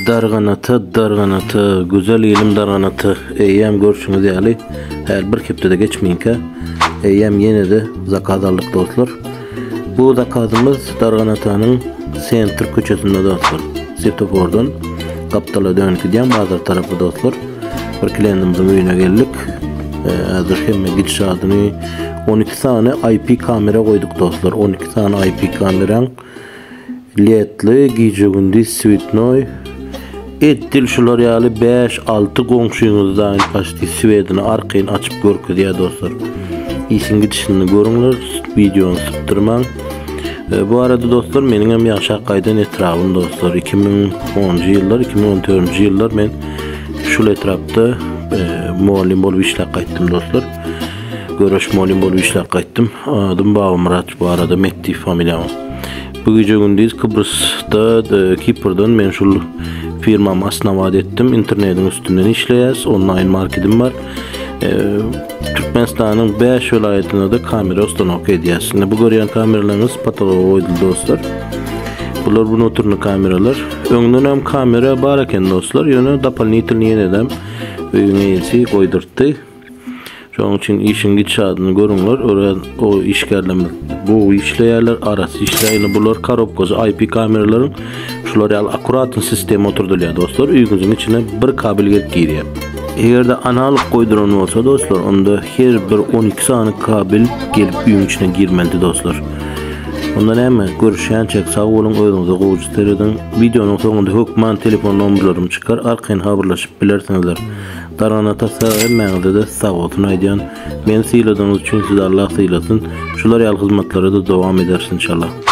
Darganata, Darganata, güzel ilim Darganata. Eýýäm görşüňiz ýaly, häli bir hepdede geçmeýinkä, eýýäm ýene-de zakaz aldyk dostlar. Bu zakazymyz Darganatanyň sentr köçesinde dostlar. Svetofordan gapdala dönüp gidýän bazar tarapy dostlar. Bir klientimiziň öýüne geldik. Häzir hemme gidişadyny 12 sany IP kamera goýduk dostlar. 12 sany IP kameraň Ledli gije-gündiz swetnoý. Edil şular ýaly 5-6 goňşyňyzdaýyn paçti swedini arkaýyn açyp görkezýär dostlar. Işiň gidişini görüňler, wideony sypdyrmaň. E, bu arada dostlar meniň hem ýaşap gaýdan etrabym dostlar. 2010-njy ýyllar, 2014-nji ýyllar men şul etrapda e, mugallym bolup işläp gaýtdym dostlar. Göreş mugallym bolup işläp gaýtdym. Adym Babamyrat bu arada Metdi familiýam. Bu gije gündiz Kybrysda Kiprden men şul firmamy asnawat etdim. Internetiň üstünden işleýäs. Onlaýn marketim bar. E, Türkmenistanyň 5 welaýatynda da kamera ustanovka edýäs. Indi bu görýän kameralaryňyz potologa goýduldy dostlar. Bular wnutrny kameralar. Öňden hem kamera bar eken dostlar. Ýöne doполнительный ýene-de öýüň eýesi goýdurtdy. Şonuň üçin işiň gidişadyny görüňler. Örän o işgärlerimiz gowy işleýärler, arasy işleýär. Indi bular korobkasy IP kameralaryň şular ýaly akkuratny sistema oturdylýar dostlar. Öýüňiziň içine bir kabel gelip girýär. Eger-de analog goýduran bolsa dostlar, onda her bir 12 sany kabel gelip öýüň içine girmelidi dostlar. Onda näme, görüşýänçäk sag boluň, özüňize gowja serediň. Wideonyň soňunda hökman telefon nomerlerim çykar, arkaýyn habarlaşyp bilersiňizler. Darganata sag hemmäňizede sag bolsun aýdýan. Meni syladygyňyz üçin sizi Allah sylasyn. Şular ýaly hyzmatlara-da dowam ederis inşallah.